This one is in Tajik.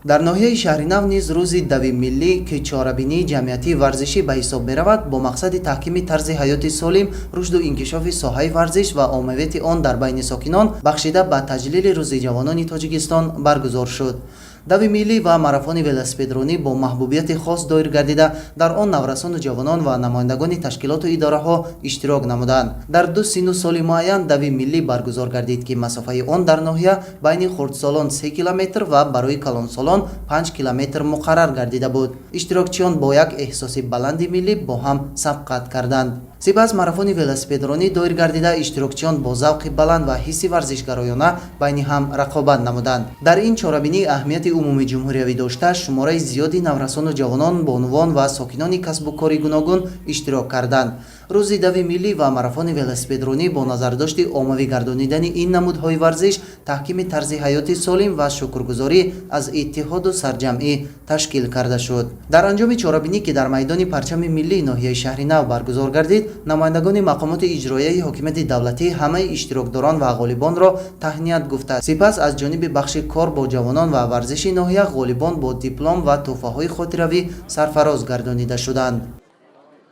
Дар ноҳияи Шаҳринав низ рӯзи дави миллӣ, ки чорабинии ҷамъиятии варзишӣ ба ҳисоб меравад, бо мақсади таҳкими тарзи ҳаёти солим, рушду инкишофи соҳаи варзиш ва оммавияти он дар байни сокинон, бахшида ба таҷлили Рӯзи ҷавонони Тоҷикистон баргузор шуд. Дави миллӣ ва марафони велосипедронӣ бо маҳбубияти хос доир гардида, дар он наврасону ҷавонон ва намояндагони ташкилоту идораҳо иштирок намуданд. Дар ду синну соли муайян дави миллӣ баргузор гардид, ки масофаи он дар ноҳия байни хурдсолон 3 километр ва барои калонсолон 5 километр муқаррар гардида буд. Иштирокчиён бо як эҳсоси баланди миллӣ бо ҳам сабқат карданд. Сипас марафони велосипедронӣ доир гардида, иштирокчиён бо завқи баланд ва ҳисси варзишгароёна байни ҳам рақобат намуданд. Дар ин чорабинӣ аҳамияти умумиҷумҳуриявӣ дошта, шумораи зиёди наврасону ҷавонон, бонувон ва сокинони касбу кори гуногун иштирок карданд. Рӯзи дави миллӣ ва марафони велосипедронӣ бо назардошти оммавӣ гардонидани ин намудҳои варзиш, таҳкими тарзи ҳаёти солим ва шукргузорӣ аз иттиҳоду сарҷамъӣ ташкил карда шуд. Дар анҷоми чорабинӣ, ки дар майдони Парчами миллии ноҳияи Шаҳринав баргузор гардид, намояндагони мақомоти иҷроияи ҳокимияти давлатӣ ҳамаи иштирокдорон ва ғолибонро таҳният гуфта, сипас аз ҷониби бахши кор бо ҷавонон ва варзиши ноҳия ғолибон бо диплом ва тӯҳфаҳои хотиравӣ сарфароз гардонида шуданд.